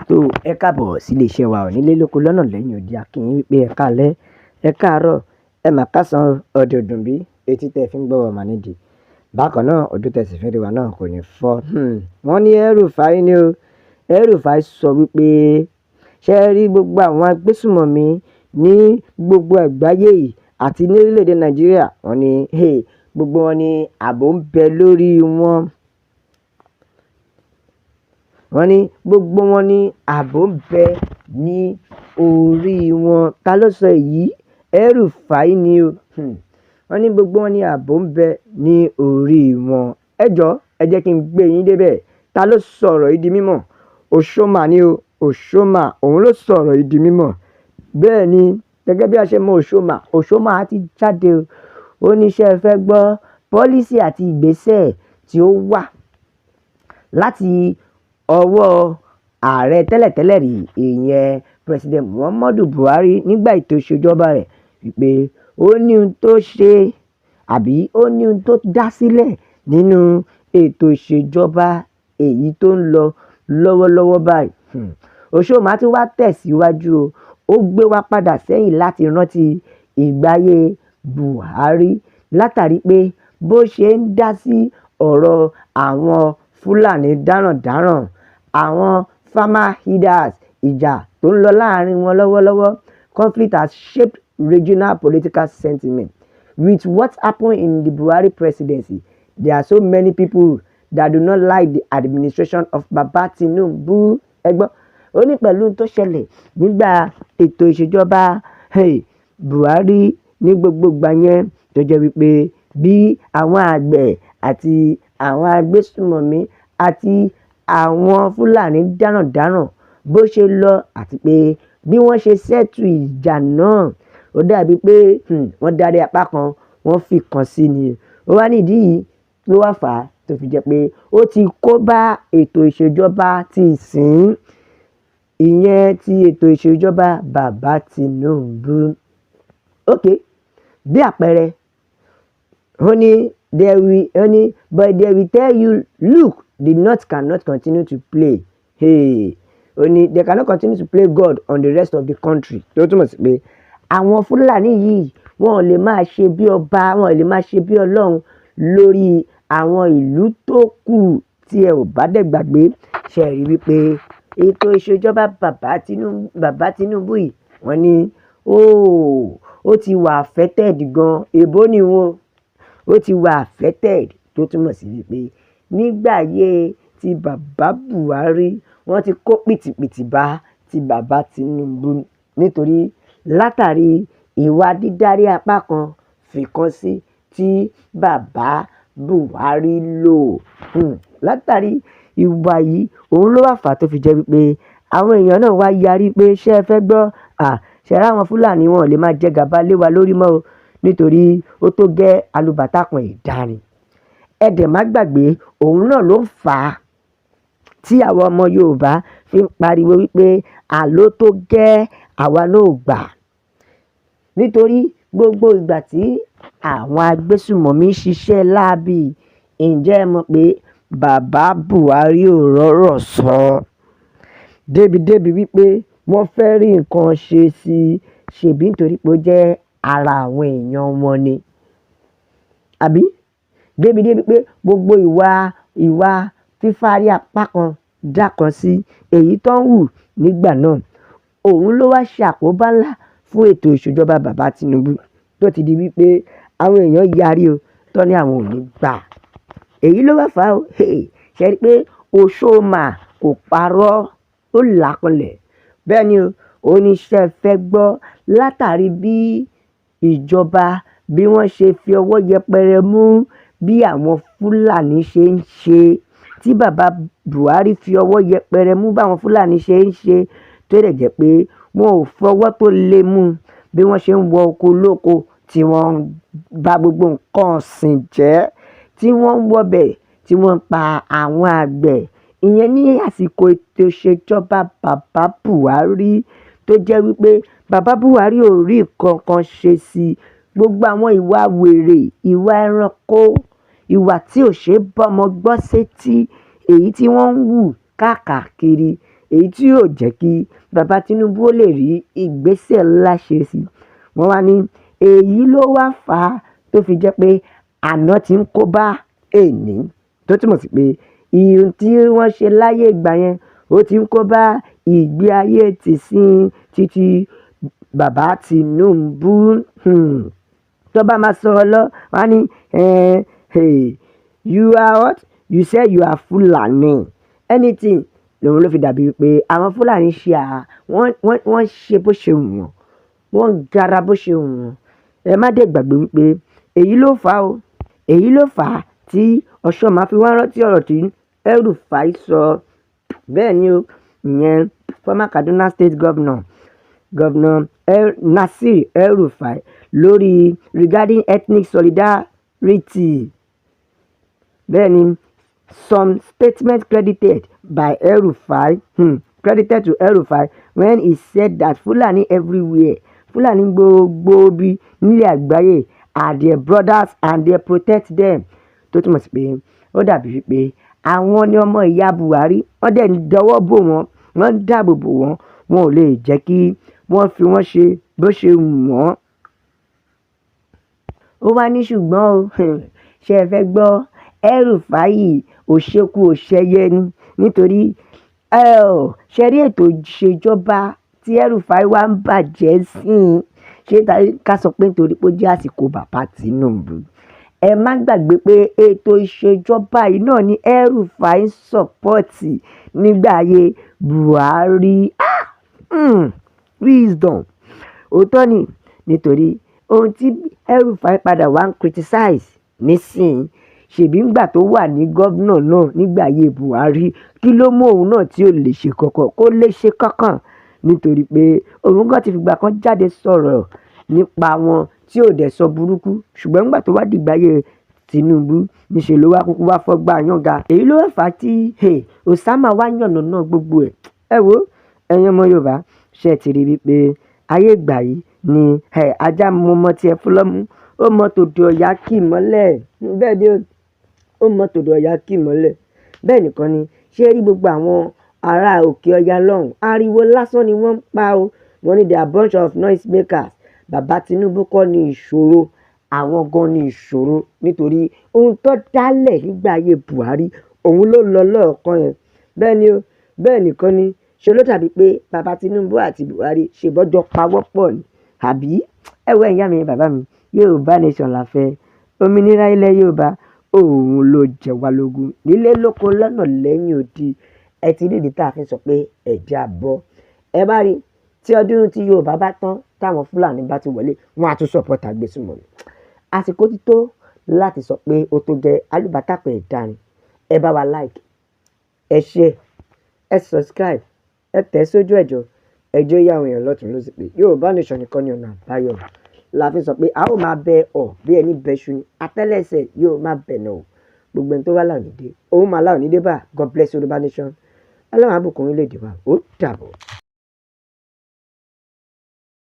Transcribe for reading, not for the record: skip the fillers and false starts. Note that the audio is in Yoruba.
Tó ẹ káàbọ̀ sí iléeṣẹ́ wa ò nílé lóko lọ́nà lẹ́yìn odi. A kí yín wípé ẹ káalẹ́, ẹ káàárọ̀, ẹ mà káàsán, ọ̀dẹ̀ òdùn bí etí tẹ́ fi ń gbọ́ wa mà nídìí. Bákan náà, ojú tẹ́ sì fi ń rí wa náà kò ní fọ́. Wọ́n ní El-Rufai ni o. El-Rufai sọ wípé ṣé ẹ rí gbogbo àwọn agbésùmọ̀mí ní gbogbo àgbáyé yìí àti ní orílẹ̀-èdè Nàìjíríà, wọ́n ní hey, gbogbo wọn ní ààbò ń bẹ lórí wọn. Wọ́n ní gbogbo wọn ní ààbò ń bẹ ní orí wọn. Ta ló sọ èyí? El-Rufai ni o. Wọ́n ní gbogbo wọn ní ààbò ń bẹ ní orí wọn. Ẹ jọ̀ọ́, ẹ jẹ́ kí n gbé yín débẹ̀. Ta ló sọ̀rọ̀ yìí di mímọ̀? Oshoma ni o. Oshoma, òun ló sọ̀rọ̀ yìí di mímọ̀. Bẹ́ẹ̀ ni, gẹ́gẹ́ bí a ṣe mọ Oshoma, Oshoma ti jáde o. Ó ní ṣé ẹ fẹ́ gbọ́ policy àti ìgbésẹ̀ tí ó wà láti ọwọ́ ààrẹ tẹ́lẹ̀tẹ́lẹ̀ rí, ìyẹn President Muhammadu Buhari, nígbà ètò ìṣèjọba rẹ̀, wípé ó ní ohun tó ṣe àbí ó ní ohun tó dá sílẹ̀ nínú ètò ìṣèjọba èyí tó ń lọ lọ́wọ́lọ́wọ́ báyìí. Oshoma tún wá tẹ̀síwájú o. Ó gbé wa padà sẹ́yìn láti rántí ìgbáyé Buhari látàrí pé bó ṣe ń dá sí ọ̀rọ̀ àwọn Fúlàní darandaran, àwọn farmer herders, ìjà tó ń lọ láàrin wọn lọ́wọ́lọ́wọ́. Conflict has shaped regional political sentiment. With what happened in the Buhari presidency, there are so many people that do not like the administration of Baba Tinubu. Ẹ gbọ́, ó ní pẹ̀lú tó ṣẹlẹ̀ nígbà ètò ìṣèjọba, hey, Buhari ní gbogbo ìgbà yẹn, tó jẹ́ wípé bí àwọn àgbẹ̀ àti àwọn agbésùmọ̀mí àti àwọn Fúlàní darandaran bó ṣe lọ àti pé bí wọ́n ṣe settle ìjà náà, ó dàbí pé wọ́n darí apá kan, wọ́n fi kan sí ni. Ó wá ní ìdí yìí ló wá fà á tó fi jẹ́ pé ó ti kó bá ètò ìṣèjọba ti ìsìn, ìyẹn ti ètò ìṣèjọba Bàbá Tinubu. Okay, bí àpẹẹrẹ, ó ní they will, ó ní but they will tell you, "Look, the North cannot continue to play." Hey, ó ní they cannot continue to play God on the rest of the country. Tó túmọ̀ sí pé àwọn Fúlàní yìí, wọn ò lè máa ṣe bí ọba, wọn ò lè máa ṣe bí Ọlọ́run lórí àwọn ìlú tó kù. Tí ẹ ò bá dẹ̀ gbàgbé, ṣe rí wípé ètò ìṣèjọba Bàbá Tinubu yìí, wọ́n ní ó ti wà affected gan. Èbó ni wọn, ó ti wà affected, tó túmọ̀ sí wípé nígbà ayé tí Bàbá Buhari, wọ́n ti kó pìtìpìtì bá ti Bàbá Tinubu, nítorí látàrí ìwà dídárí apá kan fìkan sí tí Bàbá Buhari lò. Látàrí ìwà yìí, òun ló wà fà tó fi jẹ́ wípé àwọn èèyàn náà wá yarí pé ṣé ẹ fẹ́ gbọ́, à ṣe rí àwọn Fúlàní, wọn ò lè máa jẹ gàba lé wa lórí mọ́ o, nítorí ó tó gẹ́ alùbàtà kan ìdarin. Ẹ dẹ̀ má gbàgbé, òun náà ló fà á tí àwọn ọmọ Yorùbá fi ń pariwo wípé àló tó gẹ́, àwa náà ò gbà, nítorí gbogbo ìgbà tí àwọn agbésùmọ̀mí ń ṣiṣẹ́ láabi, ǹjẹ́ ẹ mọ̀ pé Bàbá Buhari ò rọ́rọ̀ sọ débìdébì wípé wọ́n fẹ́ rí nǹkan ṣe sí i, ṣebí nítorí pé ó jẹ́ ara àwọn èèyàn wọn ni, àbí débìdébì pé gbogbo ìwà fífárí apá kan dá kan sí èyí tó ń hù nígbà náà, òun ló wá ṣe àkóbá ńlá fún ètò ìṣèjọba Bàbá Tinubu, tó ti di wípé àwọn èèyàn yarí o, tó ní àwọn ò ní gbà. Èyí ló wá fà á o. Ṣe rí i pé Oshoma kò parọ́, ó là á kanlẹ̀. Bẹ́ẹ̀ ni o. Ó ní ṣé ẹ fẹ́ gbọ́, látàrí bí ìjọba bí wọ́n ṣe fi ọwọ́ yẹpẹrẹ mú bí àwọn Fúlàní ṣe ń ṣe, tí Bàbá Buhari fi ọwọ́ yẹpẹrẹ mú báwọn Fúlàní ṣe ń ṣe, tó dẹ̀ jẹ́ pé wọn ò fọwọ́ tó lé mú bí wọ́n ṣe ń wọ oko lóko, tí wọ́n ń ba gbogbo nǹkan ọ̀sìn jẹ́, tí wọ́n ń wọbẹ̀, tí wọ́n ń pa àwọn àgbẹ̀, ìyẹn ní àsìkò ètò ìṣèjọba Bàbá Buhari, tó jẹ́ wípé Bàbá Buhari ò rí nǹkan kan ṣe sí gbogbo àwọn ìwà wèrè, ìwà ẹranko, ìwà tí ò ṣeé bọ́mọ gbọ́ sétí, èyí tí wọ́n ń hù káàkiri. Èyí tí yóò jẹ́ kí bàbá Tinubu ó lè rí ìgbésẹ̀ ńlá ṣe sí. Wọ́n wá ní èyí ló wá fà á tó fi jẹ́ pé àná tí ń kó bá èní, tó túmọ̀ sí pé ihun tí wọ́n ṣe láyé ìgbà yẹn, ó ti ń kó bá ìgbé ayé tìsín títí bàbá Tinubu. Tó bá máa sọ̀rọ̀ lọ, wọ́n á ní, "Hey, you are what? You say you are Fulani." Anything lòun ló fi dàbí pé àwọn Fúlàní ṣe à wọ́n wọ́n wọ́n ṣe bó ṣe wù wọ́n, wọ́n gara bó ṣe wù wọ́n. Ẹ má dẹ̀ gbàgbé wípé èyí ló fà á o. Èyí ló fà á tí Oshoomah fi wá rántí ọ̀rọ̀ tí El-Rufai sọ. Bẹ́ẹ̀ ni o, ìyẹn former Kaduna State Governor, Governor El Nasir El-Rufai, lórí regarding ethnic solidarity. Bẹ́ẹ̀ ni, some statement credited by El-Rufai, credited to El-Rufai when he said that Fulani everywhere, Fulani gbogbo ibi nílẹ̀ àgbáyé, are their brothers and they protect them. Tó túmọ̀ sí pé ó dàbí wípé àwọn ni ọmọ ìyá Buhari, wọ́n dẹ̀ ń dọwọ́ bò wọ́n, wọ́n ń dáàbò bò wọ́n, wọn ò lè jẹ́ kí wọ́n fi wọ́n ṣe bó ṣe wù wọ́n. Ó wá ní ṣùgbọ́n o, ṣé ẹ fẹ́ gbọ́? El-Rufai ò ṣekú ò ṣẹyẹ ni, nítorí ṣe rí ètò ìṣèjọba tí El-Rufai wá ń bàjẹ́ sí i. Ṣé ká sọ pé nítorí pé ó jẹ́ àsìkò bàbá Tinubu? Ẹ má gbàgbé pé ètò ìṣèjọba yìí náà ni El-Rufai ń support nígbà ayé Buhari. Ah! Wisdom. Òótọ́ ni, nítorí ohun tí El-Rufai padà wá ń criticize nísìnyí, ṣèbí ńgbà tó wà ní governor náà nígbà ayé Buhari, kí ló mú òun náà tí ò lè ṣe kankan? Kó lè ṣe kankan, nítorí pé òun gan ti fìgbà kan jáde sọ̀rọ̀ nípa wọn tí ò dẹ̀ sọ burúkú. Ṣùgbọ́n nígbà tó wá dìgbà ayé Tinubu, níṣẹ́ ló wá kúkú wá fọ́gbà yànga. Èyí ló fà á tí Osama wá yànnàná gbogbo ẹ̀. Ẹ wo, ẹ̀yin ọmọ Yorùbá, ṣé ẹ ti rí wípé ayé ìgbà yìí ni ajá mú ọmọ tí ẹ fún lọ́mú, ó mọ tòdò ọ̀yà kì mọ́lẹ̀. Bẹ́ẹ̀ ni, ó mọ tòdò ọ̀yà kì mọ́lẹ̀. Bẹ́ẹ̀ nìkan ni ṣé rí gbogbo àwọn ará òkè ọya lọ́hùn, ariwo lásán ni wọ́n ń pa o. Wọ́n ní they are bunch of noise makers. Bàbá Tinubu kọ́ ni ìṣòro, àwọn gan ni ìṣòro, nítorí ohun tó dálẹ̀ nígbà ayé Buhari, òun ló lọ lọ́ọ̀kan yẹn. Bẹ́ẹ̀ ni o. Bẹ́ẹ̀ nìkan ni ṣe ló dàbí pé bàbá Tinubu àti Buhari ṣe bọ́jọ́ pawọ́pọ̀ ni àbí? Ẹ wo, ìyá mi, bàbá mi, Yorùbá Nation la fẹ́. Òmìnira ilẹ̀ Yorùbá, òun ló jẹ wá lógún nílé lóko lọ́nà lẹ́yìn odi. Ẹ ti rí ìdí tá a fi sọ pé ẹ̀jẹ̀ àbọ̀. Ẹ bá rí tí ọdún tí Yorùbá bá tán, táwọn Fúlàní bá ti wọlé, wọn á tún support agbésùnmọ̀mí. Àsìkò ti tó láti sọ pé ó tó gẹ́, alúbátàpẹ̀ ẹ̀dá ni. Ẹ bá wa like, ẹ share, ẹ subscribe, ẹ tẹ̀ sójú ẹ̀jọ̀, ẹ jẹ́ ó yé àwọn èèyàn lọ́tùn lósì pé Yorùbá Nation nìkan ni ọ̀nà àbáyọ. La fi sọ pé a ó máa bẹ ọ̀ bí ẹni bẹṣu ni, àtẹ́lẹsẹ̀ yóò máa bẹ̀nà o. Gbogbo ẹni tó wá láò ní dé, òun máa láò ní dé bá. God bless Yorùbá Nation. Ọlọ́run á bùkún orílẹ̀-èdè wa. Ó dàbọ̀.